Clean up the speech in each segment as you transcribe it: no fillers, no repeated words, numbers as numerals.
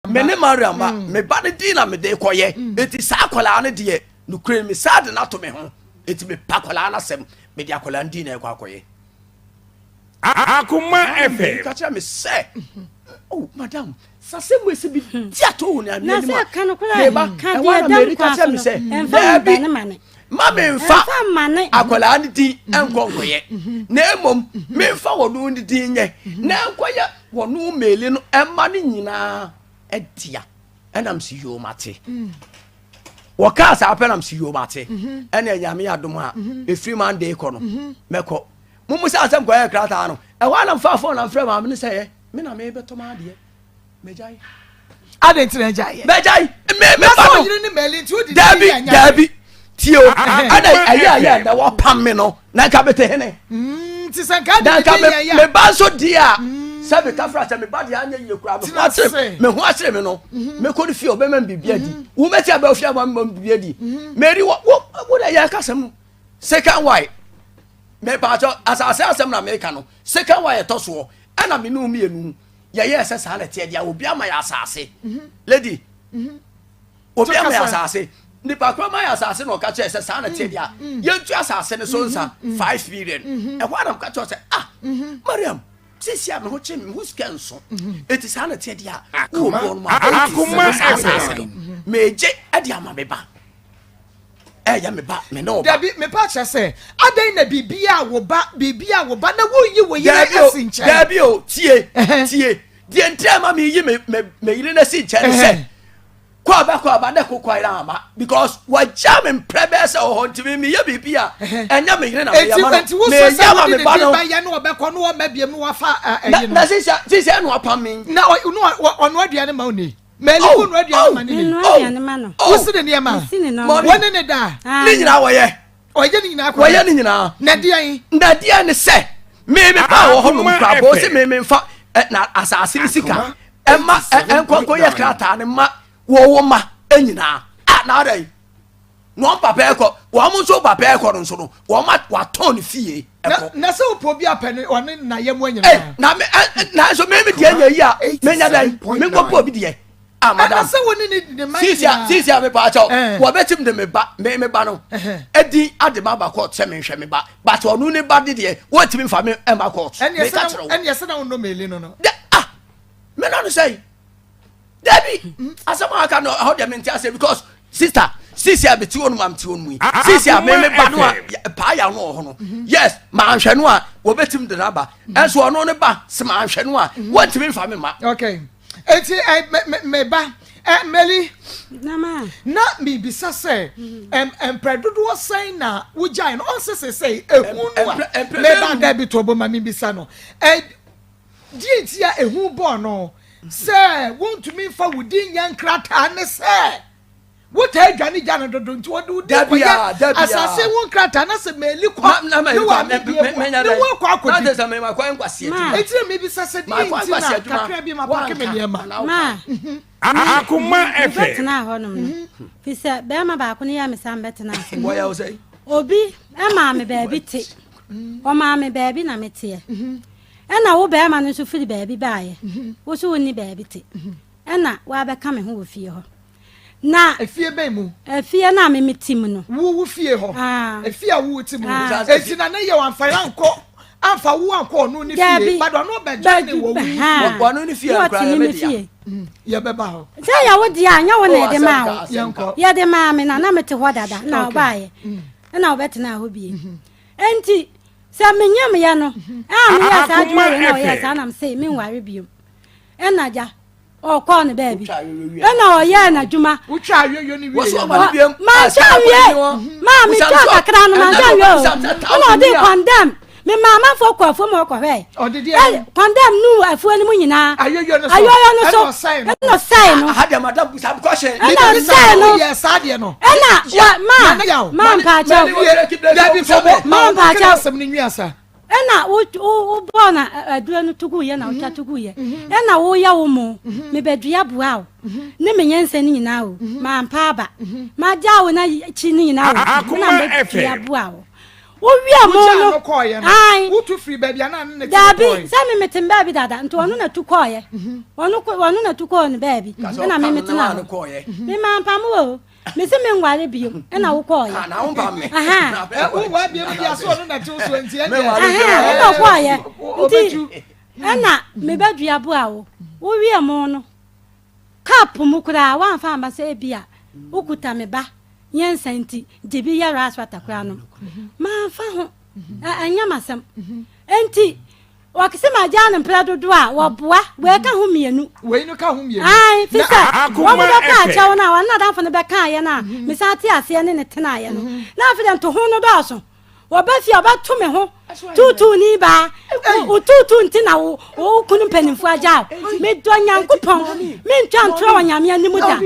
Me ne Mariam ba. Me ba no din na mede kɔyɛ. Enti saa akwadaa no deɛ, nokorɛ me saa de no ato me ho. Enti mepɛ akwadaa no asɛm. Mede akwadaa no din na ɛkɔ akɔyɛ. Akoma FM. Ka kyerɛ me sɛ, oh madam, sasɛ mu esi bi di ato wo ne Na anim sɛ a. ka no koraa, Meba, ka ɛhɔ deɛ na ɛda Mary nkwa ka so kyerɛ me no, sɛ, ɛmfa daabi, mma ne ma ne. ma memfa Ɛmfa mma ne. akwadaa no din nkɔ nkɔyɛ. Na mmom, memfa wɔn ne din nyɛ. Na nkɔyɛ wɔn meeli no ɛma no nyinaa ɛdea. Ɛnam si yoo mate. Wɔkaa saa pɛ nam si yoo mate. Ɛna Nyame adom a, ɛfiri Monday kɔ no, mɛkɔ. Mumu sɛ asɛm kɔyɛ krataa no, ɛhɔ a na mfa phone na mfrɛ maame no sɛ yɛ, me na mebɛtɔ m'adeɛ. Mɛgyae. Adɛn nti na agyae yɛ? Mɛgyae. Me me Na ba sɛ no. ɔyere ne Mɛli nti wode ne Dabi, din anya. dabi. Tie o. Akoma Ɛna ɛyɛ ɛyɛ FM. na wɔpam me no. Na nka mete hene. Nti sɛ nka Na de ne nka din me yɛ yɛ me a. ba nso deɛ a sɛ meka fra sɛ me ba deɛ anyɛ yie koraa me ho Tena akyere ase. me ho akyere me no mekɔ no fie ɔbɛma me biribi adi wo mɛti abɛ ofie ama me biribi adi Mary wo wo wo na yɛ kasɛm no second wife mepaakyɛ asase asɛm na meka no second wife ɛtɔ soɔ ɛna me ne wo mmienu yɛyɛɛ sɛ saa na ɛteɛ deɛ obi ama yɛ asase lady obi ama yɛ asase nipa koro ma yɛ asase na ɔka kyerɛ sɛ saa na ɛteɛ deɛ a yɛntu asase no so nsa 5 million. Ɛhɔ a na meka kyerɛ sɛ, ah, Mariam, sisi a me ho kye me ho sika nso eti saa na ɛteɛ deɛ a wowɔ bi wɔn mu a Akoma saa asase FM. no megye ɛde ama me ba, ɛyɛ me ba, me ne ɔba. Dabi, mepa kyerɛ sɛ adɛn na biribi a wo ba, biribi a wo ba na woyi wo yere Daabi o. asi nkyɛn? Daabi o, tie, tie, deɛ nti a ma meyi me me me yere no si nkyɛn ne sɛ kɔ aba kɔ aba ne ko kɔ ayera ama because wagya me mprɛ bɛɛ sɛ wɔ hɔ nti me meyɛ biribi a ɛnyɛ me yere na meyɛ Enti ma no. enti wo sɛ Meyɛ sɛ ma wode me ne ba din no. bɛyɛ na ɔbɛkɔ na ɔma biam na wafa Na ɛyi no. Na sisi ɛna wapam me. Na ɔno aduane ma wo ni Mɛli Oh, wo no aduane oh. ma ne ni? Menoa Oh. aduane ma no. Oh. Wosi ne nneɛma? Mesi ne nneɛma. Mommy. Wɔne ne da? Ah, Ne nyinaa wɔyɛ. Ɔyɛ ne nyinaa kɔ? Wɔyɛ ne nyinaa. Na deɛn? Na deɛ ne sɛ me me ba wɔ hɔ nom Akoma kora bɔ sɛ FM. me me nfa ɛ, na asase ne sika Akoma ɛma ɛ, ɛnkɔnkɔ yɛ 87.9. krataa ne ma wɔwɔ ma nyinaa a na ada yi na wɔn papa ɛkɔ wɔn nso papa ɛkɔ no nso no wɔn ma watɔn ne fie Na ɛkɔ. na sɛ wopɛ obi apɛ ne ɔne na yɛ mu Ɛ nyinaa. na me ɛ ɛ, na nso me me deɛ nyɛ yi a menya dɛ me nkɔ pɔ obi deɛ a Ɛna madam. sɛ wo ne ne ne ma Sisi a nyinaa. sisi a mepa akyɛw wɔbɛtim de me ba me ba no ɛdin ade ma ba court sɛ menhwɛ me ba, but ɔno ne ba de deɛ wɔntumi nfa me ɛma court. Ɛne meka ɛsɛ kyerɛ wo. na ɛne ɛsɛ na wo nnɔ Mɛli no. De ah, me na no sɛ dabi, asɛm a aka no ɛhɔ deɛ mente ase because sister, sisi a mete hɔ no mu a mete hɔ no mu yi, sisi a me me ba no a paa ya no wɔ hɔ no, yes, manhwɛ no a wɔbɛtim de n'aba, ɛnso ɔno ne ba sɛ manhwɛ no a wɔntumi nfa me ma. Okay, eti ɛ me me me ba ɛ Mɛli Nama. Na miribisa sɛ mprɛ dodoɔ sɛn na wogyae no ɔnsɛ sɛ sɛ ehu no a Mprɛ meba bɛɛ dabi to bo ma mebisa no ɛ deɛ nti a ehu bɔɔ no sɛ wontumi nfa wo din nyɛ nkrataa ne sɛ wotaa adwane gya no dodo nti wɔde wo din Dabi a, kɔyɛ dabi a. asase ho nkrataa na sɛ Mɛli kɔ na ma ne ɛkɔ wɔ a me amebie me mu a menya ne dɛ wo akɔ na akɔdi. de sɛ me ma kɔ nkwasi Ma. adwuma. Enti na mebisa sɛ Ma deɛ kɔ nti nkwasi na adwuma. kakra bi ma pake me Wanka nneɛma. anaa Ma. woka. Akoma FM. Mebɛtena hɔnom no. Fi sɛ bɛrima baako no yɛ me sa mbɛtena ase. Wɔyɛ wo sɛ Obi maa me baabi te. Ɔmaa me baabi na meteɛ. Ɛna wo bɛrima no nso firi baabi baeɛ. Wo so wonni baabi te. Ɛna woabɛka me ho wɔ fie hɔ. Na efie bɛn mu? Efie no a me mete mu no. Wo fie hɔ? Ah. Efie a wo te mu? Ah. Eti na ne yɛ wamfa yɛ ankɔ amfa wo ankɔ ɔno ne fie Dabi. but ɔno bɛgya ne wɔ wo fie. Ha. Wɔno ne fie Na nkora ɔte yɛ ne me me dea. fie. Yɛbɛba hɔ. Sɛ yɛ wo deɛ a, nyɛ wo na Oh, yɛde asɛm maa ka, wo. asɛm ka. Yɛnkɔ. Yɛde maa me na na mete hɔ dada na ɔbaeɛ ɛna wobɛtena hɔ bie. Enti sɛ menyamyɛ no a meyɛ saa adwuma wei na ɔyɛ saa nam sɛ menware biom ɛna gya ɔkɔɔ no baabi Wotwa ayoyo wie. Ɛna ɔyɛɛ n'adwuma. Wotwa ayoyo ne wie? Wɔso yɛ ɔma no biam. Mankyɛ wie maa metwa kakra no mankyɛ wie o ɛna ɔde condemn me maamanfoɔ kɔ afuo ma ɔkɔhwɛ. Ɔde deɛ? Condemn nu afuo no mu nyinaa. Ayoyo no so? Ayoyo no so. Ɛna ɔsɛe no. Ɛna ɔsɛe no. Aha deɛ madam busa me question. Ɛna ɔsɛe no. Yɛ saa deɛ no. Ɛna wa maa maa mpaakyɛw. Dabi fɔbɔ. Maa mpaakyɛw. Asɛm no nwi asa. Ɛna wo wo wo bɔɔ na aduro no to gu yɛ na wotwa to gu yɛ ɛna woyɛ wo mo mebɛdua boa wo ne me nyɛnsa no nyinaa o mampa aba magya wo na akyi no nyinaa o Akoma ɛna mebɛdua FM. boa wo. Wowie mo Wogyaa no. no kɔɔeɛ no, Ae. wotu firii baabi a na ne ne te no Daabi, kɔɔe? sɛ me mete me baabi dada, nti ɔno na tu kɔɔeɛ. Ɔno kɔ ɔno na tu kɔɔ ne baabi, Ka sɛ ɛna me ɔpam metena no a hɔ. no kɔɔeɛ. Me mampam wo o. Mese menware bio, ɛna wo kɔɔeɛ. Ah, na wompam me. Aha. Na Ɛ, wonware bio no deɛ, sɛ ɔno na ɛte wo soɔ nti, ɛndeɛ. Menware bio. Aha, ɛna ɔkɔɔeɛ. Ɔ- Nti, ɔbɛtu. ɛna mebɛdua boa wo. Wowie mo no, cup mu koraa woamfa amma sɛ ebia wokuta me ba nyansa nti gye bi yɛ rice water koraa nom. Mamfa ho. Ɛnyɛ m'asɛm. Enti wɔse magyaa no mprɛ dodoɔ a wɔboa wei ka ho mmienu. Wei no ka ho mmienu. Ae, fi sɛ Akoma wɔn bɛka FM. akyɛw no a wɔne n'adamfo no bɛkaeɛ no a mesan te aseɛ ne ne tenaeɛ no. Na afei deɛ ntoho no dɔɔso. Wɔba fie a ɔbɛto me ho tuutuuni baa. Wo tuutuu nti na wo wo kunu mpanimfoɔ agya wo. Medɔ Nyankopɔn, mentwa ntorɔ wɔ Nyame anim da.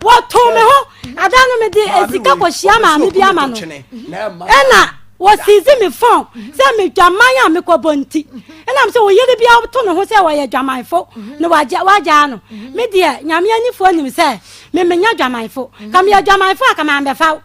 Wɔtoo me ho, ada no mede sika kɔhyia maame bi ama no. Ɛna wɔsiizi me fon sɛ medwaman a mekɔbɔ nti. Ɛna me sɛ wo yere bi ato ne ho sɛ wɔyɛ dwamanfo na wagyaa no. Me deɛ Nyame anifoɔ nim sɛ me menyɛ dwamanfo. Ka meyɛ dwamanfo a ka mambɛfa wo.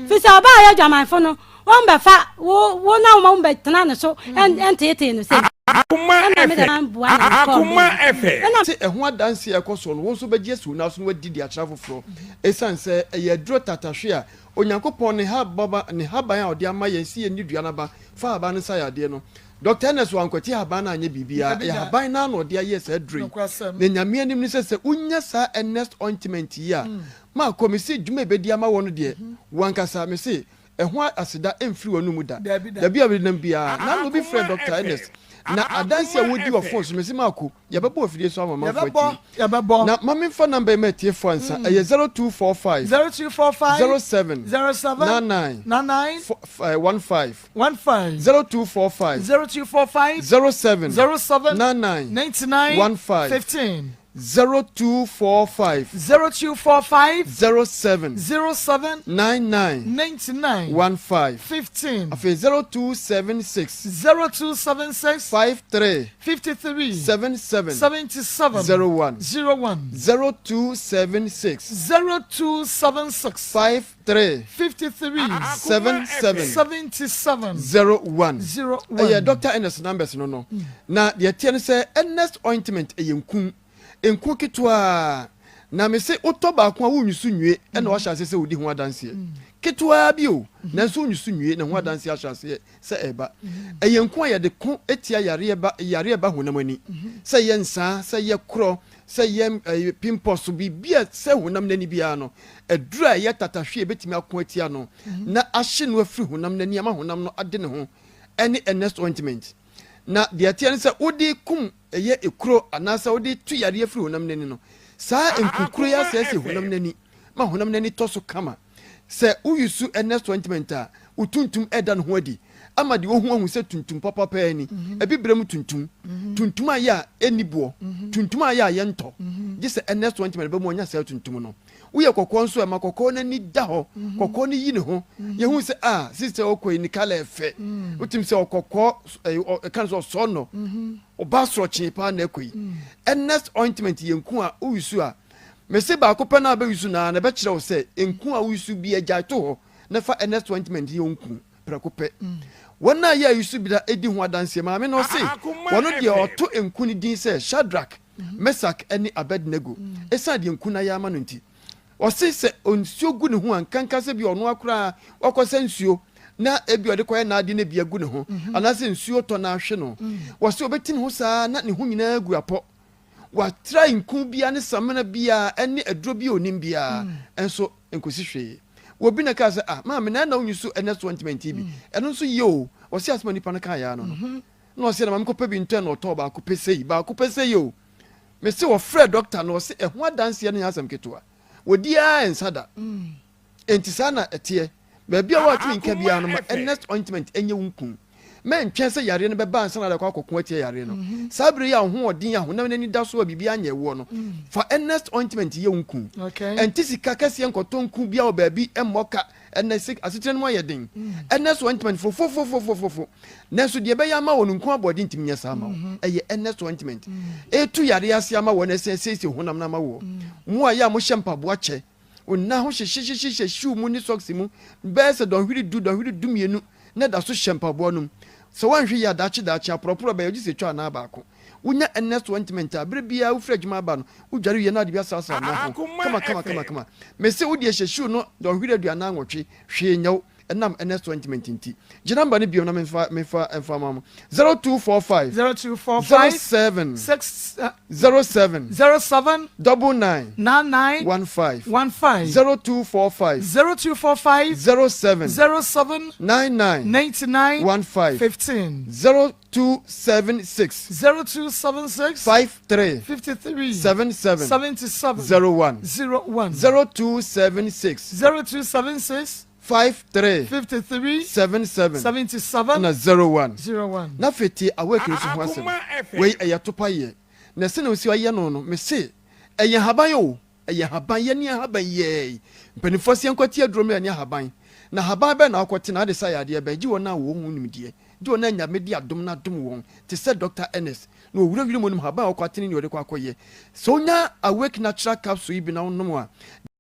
Firi sɛ ɔbaa a ɔyɛ dwamanfo no, Wɔmbɛfa wo wo na wɔn bɛtena ne so nteetee no sei. Akoma Ɛna me FM. dɛ boa na mekɔɔ Akoma baabi. FM. Ɛna. Te ɛho adanse a ɛkɔ soɔ no, wo nso bɛgye asi wo nan so na woadi de akyerɛ afoforɔ. Esiane sɛ ɛyɛ aduro tatahwe a Onyankopɔn ne hababa ne haban a ɔde ama yɛn sɛ yɛnni dua no aba fa haban no nsa yɛ adeɛ no, Dɔkta Ernest wankwati haban no anyɛ biribiara. Dabi Ɛyɛ da. haban no ara na ɔde ayɛ saa aduro yi. Nokwasɛm. Na Nyame anim ne sɛ, sɛ wonya saa Ernest ointment yi a, Marko, mese dwuma a ɛbɛdi ama wo no deɛ, wo ankasa, mese ɛho aseda mfiri w'anomu da. Dabi da. Dabi a mede nam biara. Na na obi frɛ Akoma Dɔkta Ernest, FM. na adanse a Akoma wɔdi wɔ fon FM. so, mese Marko, yɛbɛbɔ afidie so ama amanfoɔ Yɛbɛbɔ, atie. yɛbɛbɔ. Na ma memfa number yi ma atiefoɔ ansa, ɛyɛ 0245 0245 07 07 99 99 15, 15 0245 0245 07 07 99 99 15. 15 0245 0245 07 07 99 99 15. 15 Afei 0276 0276 53 53 77 77 01. 01 0276 0276 53 53 77 77 01. 01. Ɛyɛ Dr. Ernest numbers no no. Na deɛ ɛteɛ no sɛ Ernest ointment ɛyɛ nku. Nku ketewaa. Na me se wotɔ baako a wonwusu nwie ɛna wahyɛ aseɛ sɛ wodi ho adanseɛ. Ketewaa bi o, nanso wonwusu nwie na ho adanseɛ ahyɛ aseɛ sɛ ɛreba. Ɛyɛ nku a yɛde ko tia yareɛ ba yareɛ ba honam ani. Sɛ ɛyɛ nsaa, sɛ ɛyɛ korɔ, sɛ ɛyɛ ɛɛ pimpɔs, biribi a sɛ honam no ani biara no, aduru a ɛyɛ tatahwe a ɛbɛtumi ako atia no na ahye no afiri honam no ani ama honam no ade ne ho ɛne Ernest ointment. Na deɛ ɛteɛ ne sɛ wode kum ɛyɛ ekuro anaasɛ wode tu yareɛ firi honam no ani no, saa nkukuro yi asɛesɛe honam no ani ma honam no ani tɔ so kama. Sɛ wo use Ernest ointment a, wo tuntum ɛda ne ho adi ama deɛ ɔhu ahu sɛ tuntum papa paa ni. Abibire mu tuntum, tuntum a yɛ a ɛnni boɔ, tuntum a yɛ a yɛntɔ, gye sɛ Ernest ointment bɛma wanya saa tuntum no. Woyɛ kɔkɔɔ nso a, ɛma kɔkɔɔ no ani da hɔ. Kɔkɔɔ no yi ne ho. Yɛhu sɛ, ah, sister ɔkɔ yi ne colour yɛ fɛ. Wotim sɛ ɔkɔkɔɔ, ɛka no sɛ ɔsɔɔ no. Ɔbaa sorɔkyee paa na ɛkɔ yi. Ernest ointment yɛ nku a woyusu a, mese baako pɛ no a bɛyusu no ara na ɛbɛkyerɛ wo sɛ nku a woyusu bi agyae to hɔ na fa Ernest ointment yɛ wo nku prɛko pɛ. Wɔn a yɛ ayusu bi da di ho adanseɛ. Maame no ɔse wɔno deɛ ɔto nku no din sɛ Shadrach. Mesak ne Abednego, esiane deɛ nku no ayɛ ama no nti. Ɔse sɛ nsuo gu ne ho a, nkanka sɛ bi ɔno ara koraa wakɔsa nsuo na ebi ɔde kɔyɛ n'ade na ebi agu ne ho, anaasɛ nsuo tɔ na ahwe no. Wɔse ɔbɛti ne ho saa na ne ho nyinaa agu apɔ. Watra nku biara ne samina biara ne aduro bi a ɔnim biara nso nkosi hwee. Obi na kaa sɛ, ah, maame na ɛna wonyi so ɛnɛ soɔ ntoma nti bi. Ɛno nso yɛ o. Ɔse asɛm a nipa no kaa yɛ ano no. Na ɔse na ma menkɔpɛ bi ntɔ ɛna ɔtɔɔ baako pɛ sei, baako pɛ sei o. Mese ɔfrɛɛ dɔkta no ɔse ɛho adanseɛ no nyɛ asɛm ketewa. Wɔdi ara ɛnsa da. Enti saa na ɛteɛ. Baabi a woatumi nka biara no ma Ernest ointment nyɛ wo nku. Mɛntwɛn sɛ yareɛ no bɛba ansa na wode akɔ akɔko atia yareɛ no. Saa berɛ yi a wo ho ɔden a honam no ani da so a biribiara nyɛɛ woɔ no, fa Ernest ointment yɛ wo nku. Ɛnte sika kɛseɛ nkɔtɔ nku biara wɔ baabi mmɔ ka. Ɛnnɛ se asetena no mu ayɛ den. Ernest ointment fofofofofofo. Nanso deɛ ɛbɛyɛ ama wo no, nku aboɔden ntumi nyɛ saa mma wo. Ɛyɛ Ernest ointment. Ɛretu yareɛ ase ama woɔ na ɛsan siesie honam no ama woɔ. Mo a ɛyɛ a mohyɛ mpaboa kyɛ, wo nan ho hyehyehyehye hyɛ shoe mu ne socks mu bɛyɛ sɛ dɔnhwere du, dɔnhwere dumienu. na ɛda so hyɛ mpaboa no mu. Sɛ woanhwɛ yie a, daakye daakye aporɔporɔ bɛyɛ wo gye sɛ ɛtwa anaa baako. Wonya Ernest ointment a, bere biara wofiri adwuma aba no, wodware wie na wode bi asrasra nan ho Akoma kama kama kama FM. kama. Mese wo deɛ hyɛ shoe no dɔnhwere 48, hwee nyɛ wo. Ɛnam Ernest ointment nti. Gye number no bio na memfa memfa mfa ma mo. 0245 0245 07 6 07 07 99 99 15 15 0245 0245 07 07 99 99 15 15 0276 0276 53 53 77 77 01 01 0276 0276 53 53 77 77 na 01. 01. Na afei tie Awake nso ho asɛm. Akoma FM. Wei ɛyɛ topa yɛ. Na sɛnea osi ayɛ no no, mese ɛyɛ nhaban o, ɛyɛ nhaban, yɛne ahaban yɛɛi. Mpanimfoɔ se yɛnkɔte aduro mmra yɛne ahaban. Na ahaban bɛn na wokɔte na ade sa yadeɛ bɛn? Gye wɔn a wɔwɔ ho nimdeɛ, gye wɔn a Nyame de adom no adom wɔn, te sɛ Dɔkta Ernest. Na ɔwura wiram onim haban a ɔkɔ atene nea ɔde kɔ akɔyɛ. Sɛ wonya Awake Natural Capsule yi bi na wonom a,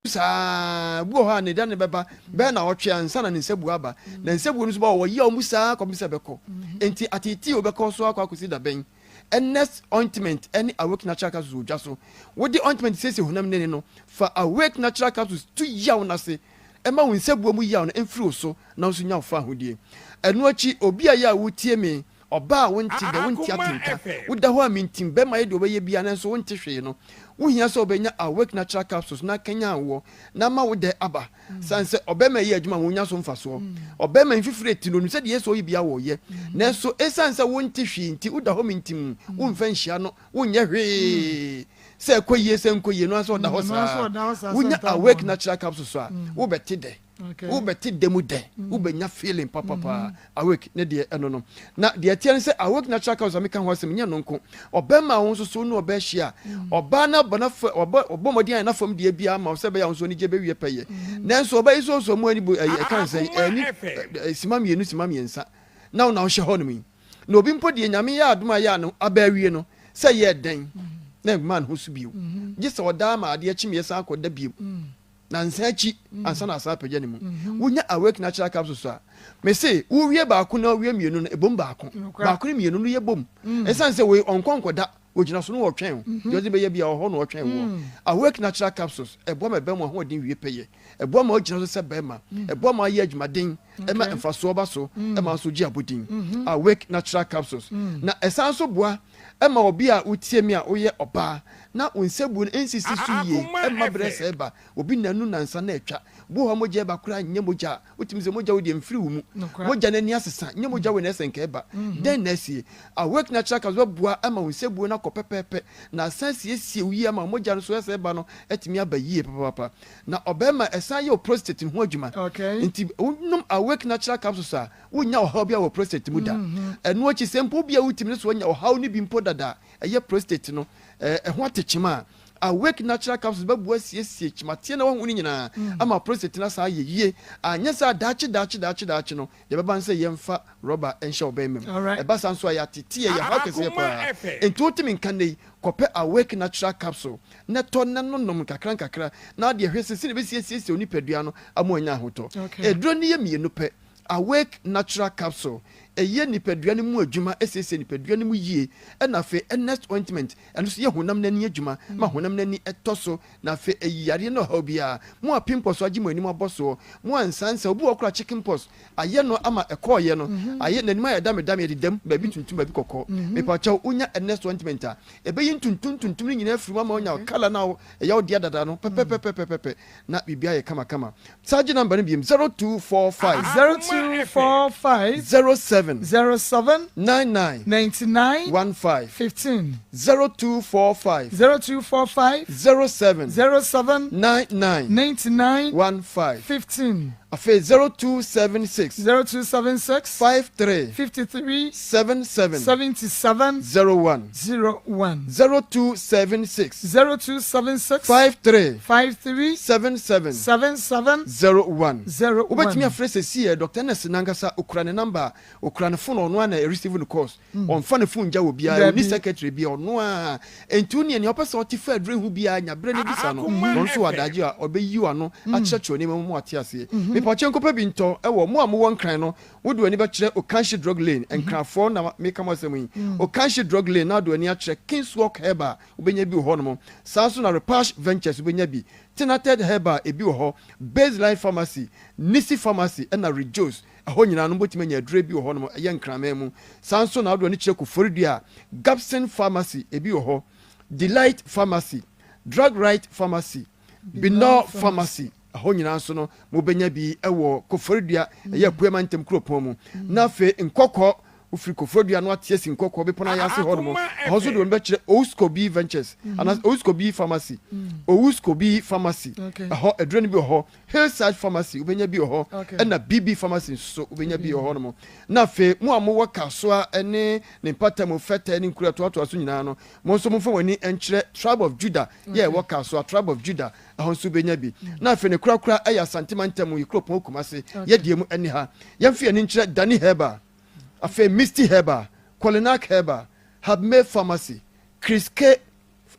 saa ara. Bi wɔ hɔ a, ne da no bɛba bɛyɛ nnawɔtwe ansa na ne nsabuo aba. Na nsabuo no nso ba wɔ yaw mu saa ara kɔpem sɛ ɛbɛkɔ. Enti ateetee a wobɛkɔ so akɔ akɔsi da bɛn? Ernest ointment ne Awake Natural Capsules wɔ dwa so. Wode ointment siesie honam nini no, fa Awake Natural Capsules tu yaw no ase. Ɛma wo nsabuo mu yaw no mfiri wo so na wo nso nya wo fawohodie. Ɛno akyi, obi a ɛyɛ a wotie me, Ɔbaa a wonte dɛ, wonte atenka, woda hɔ a mintim, bɛrima yɛ deɛ ɔbɛyɛ biara nanso wonte hwee no, wohia sɛ wobɛnya Awake Natural Capsules na akanyan woɔ na ama wo dɛ aba. Sane sɛ ɔbarima yɛ adwuma ma wonya so mfasoɔ. Ɔbarima mfifire ti no, onim sɛ deɛ ɛsɛ ɔyɛ biara ɔyɛ. Nanso ɛsiane sɛ wonte hwee nti, woda hɔ mintim, womfa nhyia no, wonyɛ hwee. Sɛ ɛkɔ yie sɛ ɛnkɔ yie no ara sɛ ɔda hɔ saa. Wonya Awake Natural Capsules a, wobɛte dɛ. Wobɛte dɛ mu dɛ, wobɛnya feeling papapaa. Awake ne deɛ ɛno no. Na deɛ ɛteɛ ne sɛ awake natural cause a meka ho asɛm nyɛ no nko. Ɔbɛrima a wo nso so wo ne ɔbaa hyia a, ɔbaa no abɔ n'afa, wabɔ, ɔbɔ mmɔden ayɛ n'afam deɛ biara ama wo sɛ ɛbɛyɛ a wo nso anigye bɛwie pɛyɛ. Nanso ɔbaa yi nso nso mu ani bu, ɛyɛ, ɛka ne sɛn, ɛni, sima mmienu, sima mmiɛnsa, na wo na wohyɛ hɔ nom yi. Na obi mpo deɛ Nyame yɛ adom a yɛ a no aba awie no, sɛ ɛyɛɛ dɛn na ɛmmaa ne ho so bio. Gye sɛ ɔdaa ma adeɛ kyemeɛ san kɔda bio. Nansa akyi ansa na asan apagya ne mu. Wonya Awake Natural Capsules a, mese wowie baako na wowie mmienu no, ɛbom baako. Baako ne mmienu no yɛ bom. Ɛsiane sɛ wei ɔnkɔ nkɔda, ɔgyina so na ɔtwɛn wo. Deɛ ɔde bɛyɛ biara ɔwɔ hɔ na ɔtwɛn woɔ. Awake Natural Capsules, ɛboa ma ɛbɛn mu ahoɔden wie pɛyɛ. Ɛboa ma wogyina so sɛ barima. Ɛboa ma woyɛ adwumaden, ɛma mfasoɔ ba so, ɛma nso wogye abodin. Awake Natural Capsules. Na ɛsan nso boa ma obi a wotie me a woyɛ ɔbaa na wo nsabuo no nsisi so yie mma berɛ sɛe ba obi nnanu nnansa na atwa. Bi wɔ hɔ a mogya ɛba koraa nyɛ mogya a wotumi sɛ mogya wo deɛ mfiri wo mu. Mogya no ani asesa nyɛ mogya wei na ɛsɛ nka ɛba. Dɛn na asie? Awake Natural Capsules bɛboa ma wo nsabuo no akɔ pɛpɛɛpɛ na asan asiesie wo yie ama wo mogya no so ɛsɛ ɛba no atumi aba yie papaapa. Na ɔbarima ɛsan yɛ wo prostate no ho adwuma. Nti wonom Awake Natural Capsules a Wonnya ɔhaw biara wɔ prostate mu da. Ɛno akyi, sɛ mpo obi a wotumi no so anya ɔhaw no bi mpo dada a, ɛyɛ prostate no ɛho atekyem a, Awake Natural Capsules bɛboa asiesie kyimateɛ na wahu no nyinaa ama prostate no asan ayɛ yie. Anyɛ saa a, daakye daakye daakye daakye no, deɛ ɛbɛba ne sɛ yɛmfa rɔba nhyɛ wo bɛrima mu. Ɛba saa nso a, yɛatete yɛ, yɛ haw kɛseɛ paa. Enti wotumi nka nnɛ yi, kɔpɛ Awake Natural Capsule na tɔ na nonom nkakrankakra na adeɛ hwɛ sɛ sɛdeɛ ɛbɛsiesiesie wo nipadua no ama wanya ahotɔ. Aduro no yɛ mmienu pɛ. Awake Natural Capsule, ɛyɛ nipadua no mu adwuma, ɛsiesie nipadua no mu yie, ɛna afei Ernest Ointment, ɛno nso yɛ honam no ani adwuma, ma honam no ani tɔ so, na afei ɛyi yareɛ ne ɔhaw biara. Mo a pimples agye mo anim abɔ soɔ, mo a nsansa, obi wɔ hɔ koraa chicken pox ayɛ no ama ɛkɔɔeɛ no, ayɛ n'anim ayɛ damedame, ɛdedam, baabi tuntum, baabi kɔkɔɔ. Mepakyɛw, wonya Ernest Ointment a, ɛbɛyi ntuntum tuntum no nyinaa afiri mu ama woanya colour no a ɛyɛ wo dea dada no pɛpɛpɛpɛpɛpɛ. Na biribi ayɛ kamakama. San gye number no biom, 0245. 0245. 07. 07. 99. 99. 15. 15. 0245. 0245. 07. 07. 99. 99. 15. 15. Afei 0276. 0276. 53. 53. 77. 77. 01. 01. 0276. 0276. 53. 53. 77. 77. 01. 01. Wobɛtumi afrɛ sɛsi ɛ, Doctor Ernest nankasa okura ne number a, okura ne phone a ɔno ara na ɛreceive ne calls. Ɔmfa ne phone ngya obiara, ɔnni Dabi. secretary biara, ɔno ara. Enti wo nea nea ɔpɛ sɛ ɔte fa aduro ho biara, nya berɛ na bisa no. Akoma Na ɔno nso wɔ FM. adagyew a ɔbɛyi w'ano akyerɛkyerɛ nneɛma mu ma woate aseɛ. Mepaakyɛw nkɔpɛ bi ntɔ wɔ mo a mowɔ Nkran no wode w'ani bɛkyerɛ Okanhye Drug Lane, Nkranfoɔ na meka mo asɛm yi, Okanhye Drug Lane na wode w'ani akyerɛ Kingswalk Herbal wobɛnya bi wɔ hɔnom. Saa nso na Repash Ventures wobɛnya bi, Tenated Herbal ebi wɔ hɔ, Baseline Pharmacy, Nisi Pharmacy ɛna Rejoice ɛhɔ nyinaa no mobɛtumi anya aduro bi wɔ hɔnom ɛyɛ Nkraman mu. Saa nso na wode w'ani kyerɛ Koforidua a, Gabson Pharmacy ebi wɔ hɔ, Delight Pharmacy, Drug Right Pharmacy, Binor Pharmacy, ɛhɔ nyinaa nso no mobɛnya bi wɔ Koforidua, ɛyɛ Apuei Mantam kuropɔn mu. Na afei Nkɔkɔ, wofiri Koforidua no ate asi Nkɔkɔ bepɔ no ayɛ ase hɔ nom, ɛhɔ nso de wɔn bɛkyerɛ Owuskobi Ventures, anaasɛ Owuskobi Pharmacy, Owuskobi Pharmacy, ɛhɔ aduro no bi wɔ hɔ, Hillside Pharmacy, wobɛnya bi wɔ hɔ, ɛna BB Pharmacy nso so wobɛnya bi wɔ hɔ nom. Na afei mo a mowɔ Kasoa ne ne mpatamu, Fɛtɛ ne nkuro a ɛtoatoa so nyinaa no, mo nso momfa mo ani nkyerɛ Tribe of Judah, yɛ ɛwɔ Kasoa, Tribe of Judah, ɛhɔ nso wobɛnya bi. Na afei ne korakora ɛyɛ Asante mantam yi kuropɔn Kumase, yɛdeɛ mu ɛne ha. Yɛmfa yɛn ani nkyerɛ Dani Herbal, afei Misty Herbal, Kolinak Herbal, Habme Pharmacy, Chris K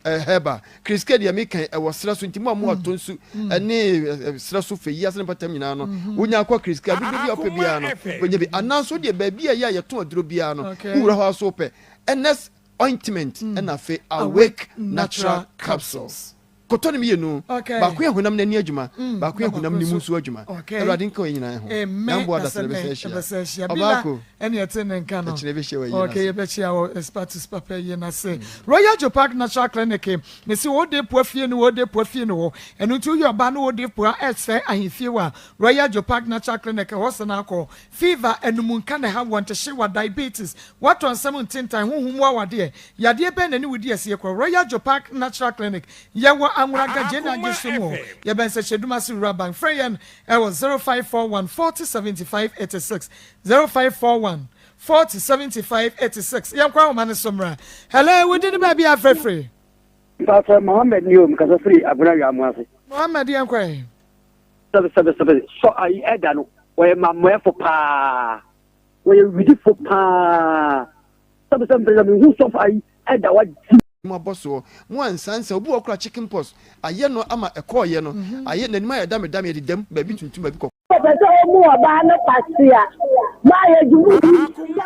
eh, Herbal. Chris K deɛ meka ɛwɔ serɛ so nti mo a mo atɔ nsu ɛne serɛ so fɛ yi ase ne mpatam nyinaa no, wonya akɔ Chris K aduro bi a wopɛ biara no, wobɛnya bi. Anaa nso deɛ baabi a ɛyɛ a yɛtɔn aduro biara no, wowura hɔ a so wopɛ. Ernest ointment ɛna afei Awake Natural Capsules. Kɔtɔ no mmienu, baako yɛ honam no ani adwuma, baako yɛ honam no mu nso adwuma. Awurade nka wɔn nyinaa ho. Amen. Na mboa adasa na ɛbɛsan ahyia. Ɔbaako. Ɛne ɛte ne nka no. Ɛkyena ɛbɛhyia wɔ ayie no ase. Okay, yɛbɛhyia wɔ Espatus papa ayie no ase. Royal Joe Park Natural Clinic, mese wo de poa fie no, wo de poa fie no hɔ. Ɛno nti woyɛ ɔbaa na wo de poa ɛsɛe ahemfie wɔ a, Royal Joe Park Natural Clinic ɛhɔ sane akɔ. Fever, anum nka na ɛha, wɔntehyewa, diabetes, woatɔ nsam ntentan, honhom mu awadeɛ, yadeɛ bɛn na ɛne wo di asie kɔ Royal Jopark Natural Clinic, yɛwɔ Anworaga, Gyena Agyeso mu hɔ, yɛbɛn Sɛkyɛdumase Rural Bank, frɛ yɛn ɛwɔ 0541 40 75 86, 0541 40 75 86, yɛnkɔ ahoma no so mmra. Hello, wo din ne baabi a afrɛ firi? Mpatsɔ Mohammed ni o, mekasa firi Agona Wiamoase. Mohammed yɛnkɔ ɛ. Sɛbe sɛbe sɛbe sɔ ayi ɛda no wɔyɛ mammoɛfo paa wɔyɛ widifo paa sɛbe sɛbe mpɛ sɛ mehu sɔfo ayi ɛda wagye. Mu abɔ soɔ mo ansa nsa obi wɔ kora chicken pox ayɛ no ama ɛkɔɔyɛ no ayɛ n'anim ayɛ dame dame ɛdedam baabi tuntum baabi kɔkɔɔ. Ɔpɛ sɛ ɔmu ɔbaa no kwasea ma ayɛ dwuma.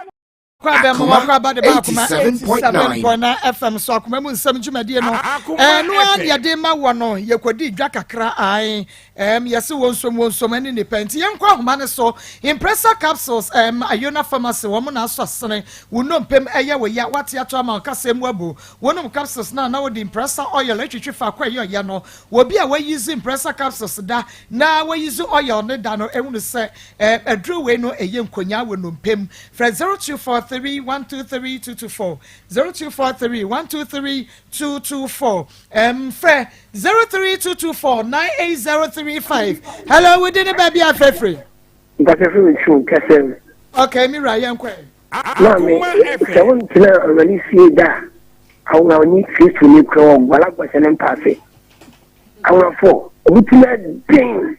Kɔ abɛn mu wakɔ aba de ba akoma 87.9 FM so akoma mu nsɛm dwumadie no ɛno ara ne yɛde ma wɔ no yɛkɔdi dwa kakra ae ɛm yɛse wɔn nsom wɔn nsom ɛne nipa nti yɛnkɔ ahoma no so Impressa capsules ɛm Ayona pharmacy wɔn na asɔ asene wo nnompem ɛyɛ wo ya wate ato ama ɔkasa mu abu wonom capsules na na wode Impressa oil atwitwi faako ɛyɛ ɔya no Obi a wayizi Impressa capsules da na wayizi oil no da no ehunu sɛ aduro wei no ɛyɛ nkonyaa wɔ nnompe mu. Frɛ 0243 123 224, 0243 123 224. Ɛm frɛ 03224 98035. Hello, wo din ne baabi a frɛ firi? Mpasɛ firi me twi kɛsɛ mu. Okay, mi wura yɛn kɔ ɛ. Maame, sɛ wontena Awurade fie da a, awo a ɔnye Kristoni kura wɔ guala guahyɛ ne mpaase. Awurafo, ɔmo ti na den.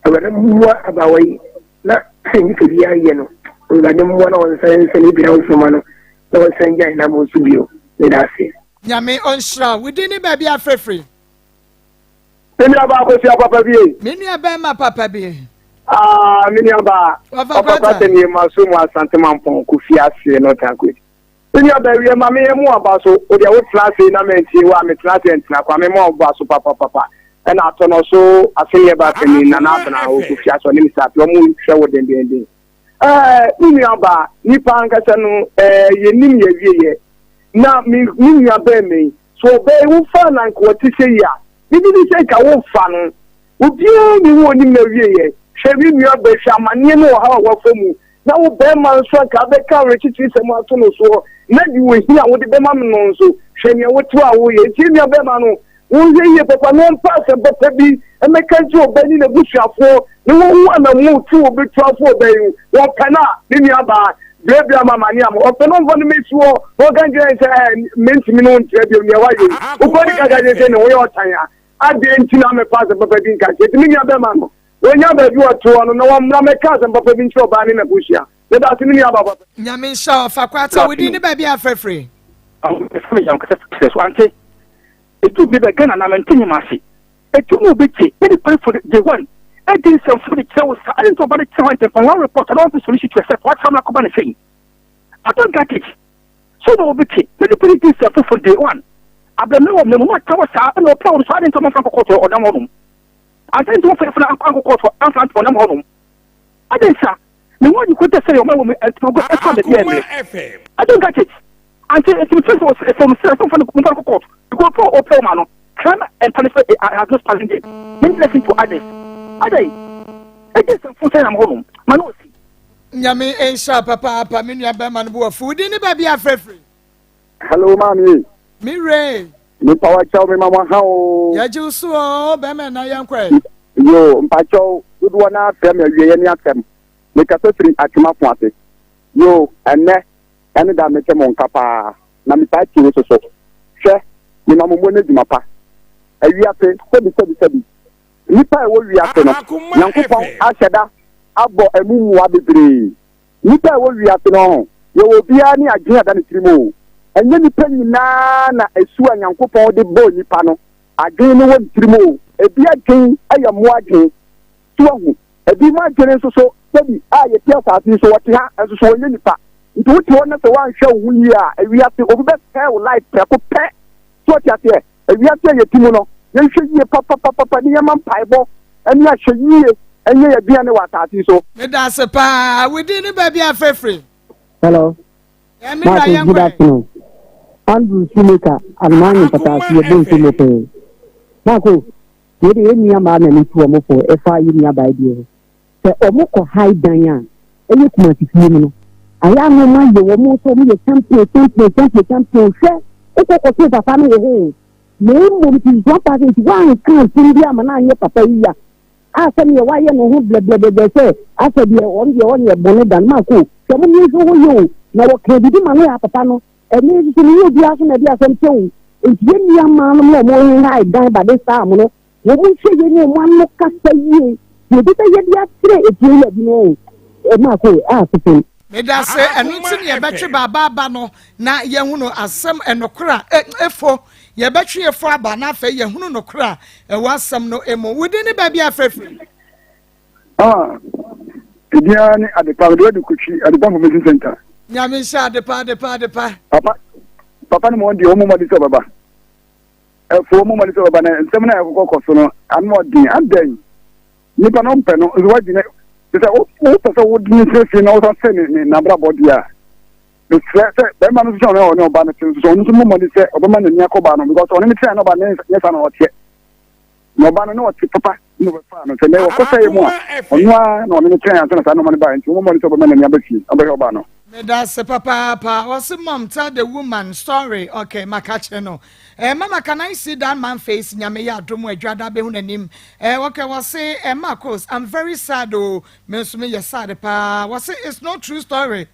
Awurade mmoa abaawa yi na sɛ nnipa bi ayɛ no, Awurade mmoa na ɔnsan nsa ne bira nsoma no na ɔnsan gyae n'amo nso bio. Meda ase. Nyame ɔnhyira wo. Wo din ne baabi a frɛfiri? Me nua baa Akosua papa bi ei. Me nua bɛɛma papa bi. Ah, me nua baa. Ɔfa Kwata. Kwata nie ma so mu Asante Mampɔn Kofi ase no tankwet. Me nua baa wie ma me yɛ mu aba so. O deɛ wo tena ase na mantie wo a me tena ase ntena kwa me ma ɔba so papa papa. Ɛna atɔ no so asɛnniɛ baa panin Nana Abena wɔ Kofi ase ɔne Mr. Api ɔmo hwɛ wo dendenden. Ɛɛ me nua baa nipa ankasa no ɛɛ yɛnim yɛ wie yɛ. Na me me nua bɛɛ me So ɔbaa yi wofaa no anka ɔte sɛ yi a, megye di sɛ nka womfa no. Obiara nni hɔ a onim n'awieeɛ. Hwɛ me nua baa, hwɛ amanneɛ ne ɔhaw a wafa mu, na wo barima nso anka abɛka awerɛkyekyeresɛm ato no soɔ, na deɛ ɔhia a wode bɛma me no nso, hwɛ nea wote hɔ a woreyɛ. Enti yɛn nua barima no, Wɔnhwɛ yie papa na wɔmpa asɛm papa bi mmɛka nkyerɛ ɔbaa ne n'abusuafoɔ na wɔnhu anammɔn tu a wɔbɛtu afa ɔbaa yi ho. Wɔpɛ no a, ne nuabaa, brɛbrɛ ama amane ama. Ɔpɛ no ɔmfa no mmɛsi hɔ na ɔnka nkyerɛ no sɛ, Ɛɛ, mentumi ne wo ntra bio, nea woayɛ yi. Wokɔ de ka ka kyerɛ sɛ ne ho yɛ ɔtan a, adɛn nti na ammɛfa asɛm papa bi nka nkyerɛ? Enti me nuabarima no, wɔnya baabi a ɔte hɔ no, na wɔmmra mmɛka asɛm papa bi nkyerɛ ɔbaa ne n'abusua. Meda ase me nuabaa papa. Nyame nhyira wo fa kwata wo din ne baabi a frɛ firi. Ɛfɛ me yam kasa sɛ so ante etu bi bɛ Ghana na mente nyem ase etu no bi te me nipa for day one. Edi nsɛmfo de kyerɛ wo saa. Adi nti ɔba no kyerɛ hɔ ntɛmpa. One report, I don't want solution to accept. What's happening akɔba ne sɛyi? I don't get it. So na obi te na nipa no di nsɛmfo from day one. Abrɛmɛ wɔ mmerɛ mu na ɔkyerɛ hɔ saa ɛna ɔpɛ wɔn so adi nti ɔmfa nkɔ kɔɔto ɔnam hɔ nom. Ansa nti wɔmfa yɛfo no ankɔ kɔɔto amfa nto ɔnam hɔ nom. Adi nsa ne ho adi kɔtɛ sɛ ɔma wɔ mu ntomago ɛfa baabi a ɛmmerɛ. I don't get it. Ante nti mefrɛ sɛ ɔsɛ ɔsɛ sɛ ɔmfa no mfa no kɔ court because ɔpɛ ɔpɛ ɔma no crime and punishment eh, has no starting date. Many lesson to others. Adɛn ɛgye nsɛmfo sɛ nam hɔ nom ma no ɔsi. Nyame nhyira papaapa me nua bɛrima no bo afu wo din ne baabi a frɛfiri. Hello maame. Me wura. Nipa wa kyɛw me ma mo ha o. Yɛgye wo so o bɛrima na yɛnkɔ ɛ. Yo mpakyɛw dodoɔ no afrɛ me awieɛ ne asɛm mekasa firi atwemafo ase yo ɛnnɛ Ɛno da mete mo nka paa, na metaa tie wo soso. Hwɛ, mema mo mmɔ no adwuma pa. Awiase, sɛbi sɛbi sɛbi. Nnipa a ɛwɔ wiase no, Nyankopɔn ahyɛ da abɔ ɛmu mmoa bebree. Nnipa a ɛwɔ wiase no ho, yɛwɔ obiara ne adwene a ɛda ne tirim o. Ɛnyɛ nnipa nyinaa na su a Nyankopɔn de bɔɔ nnipa no, adwene no wɔ ne tirim o. Ebi adwene yɛ mmoa adwene. So wahu? Ebinom adwene nso so, sɛbi, a yɛte asase yi so, wɔte ha nso so wɔnyɛ nnipa. Nti wote hɔ na sɛ woanhwɛ wo ho yie a, ewiase, obi bɛsɛe wo life prɛko pɛ. So wote aseɛ? Ewiase a yɛte mu no, yɛnhwɛ yie papapapapa ne yɛma mpaebɔ ne ahwɛyie nyɛ yɛn aduane wɔ asase yi so. Medase paa, wo din ne baabi a frɛfiri. Hello. Yeah, me wura Marcus, yɛnkɔ good ɛ. afternoon. Andrew Shoemaker, Anomaa Mpataase, yɛbɔ nsu mu pɛɛ. Marco, Wei deɛ yɛn nua mmaa na metu wɔn fo ɛfa yɛn nua baa bi ho. Sɛ wɔn kɔ hae dan a ɛyɛ Kumasi fie mu no, ayɛ a na wɔn ayɛ wɔn sɛ wɔn yɛ champion champion champion champion. Hwɛ, wokɔ kɔtoo papa no wɔ hɔ o. Na mmom ti ntoa paa sɛ nti woanka asɛm bi ama no anyɛ papa yi ya. A sɛdeɛ wayɛ ne ho blɛblɛblɛblɛ sɛ asɛ deɛ ɔno deɛ ɔnyɛ bɔne da no. Maako, hwɛ mo nhwɛ hɔ yie o. Na wɔkaa biribi ma no yɛ papa no. Ɛnne nso so, menyɛ obiara so na ɛde asɛm kyɛ wo. Enti yɛn nua mmaanom a wɔrehae dan ba this time no, wɔn nhwɛ yie ne wɔn ano kasa yie. Deɛ obi bɛyɛ de akyerɛ efie wura bi no, Marco, a sefem. Medase, ɛno nti na yɛbɛtwe baaba aba no na yɛahunu asɛm ɛnokora a ɛfo, yɛbɛtwe ɛfo aba na afei yɛahunu nokora a ɛwɔ asɛm no mu. Wo din ne baabi a frɛfiri? Ah, edin ara ne Adepa, mede wadi Kotwi, Adepa Information Center. Nyame nhyɛ Adepa, Adepa, Adepa. Papa, papa no ma wɔn deɛ wɔn mmɔden sɛ ɔbɛba. Ɛfo wɔn mmɔden sɛ ɔbɛba na nsɛm no a ɛkɔkɔ kɔ so no ano ɔden adɛn. Nipa no mpɛ no nso wagye ne te sɛ wopɛ sɛ wode ne sɛ fie na wosan sɛ ne ne n'abrabɔ deɛ a mesrɛ sɛ bɛrima no nso sɛ ɔne ɔne ɔba no te nso sɛ ɔno nso mmɔden sɛ ɔbɛma n'ani akɔ ba no because ɔne ne tena na ɔba no nyɛ saa na ɔteɛ. Na ɔba no na ɔte papa na ɔbɛfaa no sɛ nɛ wɔkɔ sɛe mu a ɔno ara na ɔne no tenae ansa na saa nnoɔma no baeɛ nti mommɔ mmɔden sɛ ɔbɛma n'ani aba fie na ɔbɛhwɛ ɔbaa no. Medase papaapa ɔse mom tell the woman story ok maka kyerɛ no eh mama can I see that man face nyame yɛ adom adwada bɛhu nanim eh ok wɔse eh Marcos I'm very sad o me nso meyɛ sad paa wɔse it's not true story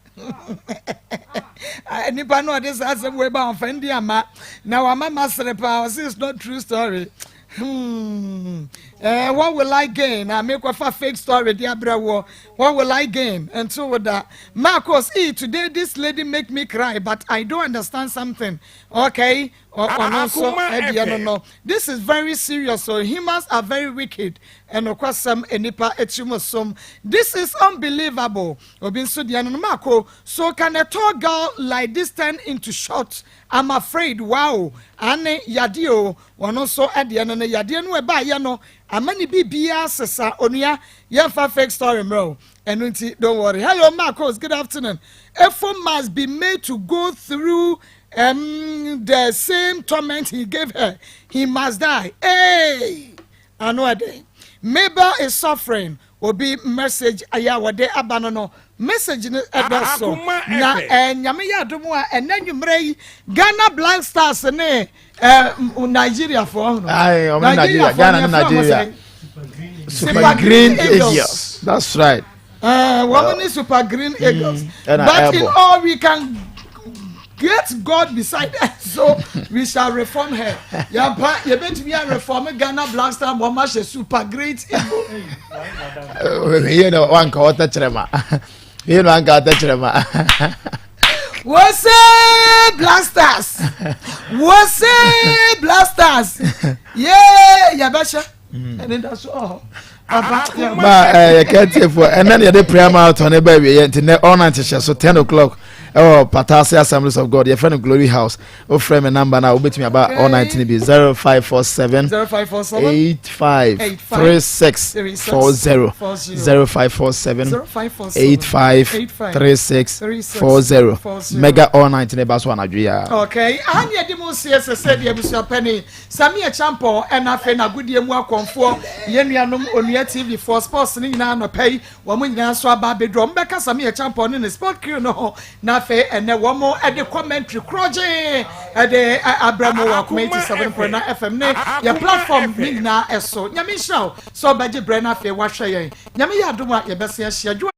nipa no ɔde saa asɛm wei ba ɔmfa ndi ama na wama masere paa ɔse it's not true story hmm eh, what will I gain na mekɔfa fake story de abrɛ woɔ what will I gain nto wo da Marcos e today this lady make me cry but I don't understand something okay ɔno nso ɛdeɛ no no this is very serious so humans are very wicked ɛnokwasɛm nipa akyi som this is unbelievable Obi nso deɛ no no mako so can a tall girl like this turn into short I'm afraid wow ane yadeɛ o ɔno nso deɛ no no yadeɛ no ɛbaayɛ no ama ne biribiara sesa onua yɛmfa fake story mmerɛ o ɛno nti don't worry hello Marcos good afternoon Efo must be made to go through um, the same torment he gave her he must die hey ano ɛden Mabel is suffering Obi message ayɛ a wɔde aba no no message no ɛdɔso na eh, nyame yɛ adom a ɛnɛ nwummerɛ yi Ghana Black Stars ne eh, Nigeria foɔ no Nigeria Ghana ne Nigeria Super Green Eagles that's right uh, wɔn ne Super Green mm, Eagles mm, but in all we can get God beside us so we shall reform her yampa yɛbɛtumi a reform Ghana Black Star ma ɔma hyɛ super great Igbo. yɛ na wanka ɔtɛ kyerɛ ma yɛ na wanka ɔtɛ kyerɛ ma. Wose Black Stars wose Black Stars yee yɛbɛhyɛ. Ɛne da so ɔhɔ. Papa yɛ Ma ɛɛ yɛka tiefoɔ ɛnɛ na yɛde prayer marathon ne ba awieɛ nti nɛ all night hyɛ so 10 o'clock ɛwɔ Patase Assemblies of God yɛfrɛ no Glory House wofrɛ me number no a wobɛtumi aba all night no bi 0547 0547 85 36 40 0547 85 36 40 mega all night ne ba so anadwo yi a. Okay, aha ne yɛde mu sie sɛ sɛdeɛ abusuapɛni Sammy Acheampong ɛna afei n'agodie mu akɔmfoɔ yɛn nuanom Onua TV foɔ sports no nyinaa anɔpa yi wɔn nyinaa nso aba abɛduru wɔn bɛka Sammy Acheampong ne ne sport crew no ho na afei ɛnɛ wɔn ɛde commentary korɔgyee ɛde abrɛ mo wɔ Akoma 87.9 FM ne yɛ platform ne nyinaa ɛso. Nyame nhyira wo sɛ ɔbɛgye brɛ na afei wahwɛ yɛn. Nyame yɛ adom a yɛbɛsen ahyia.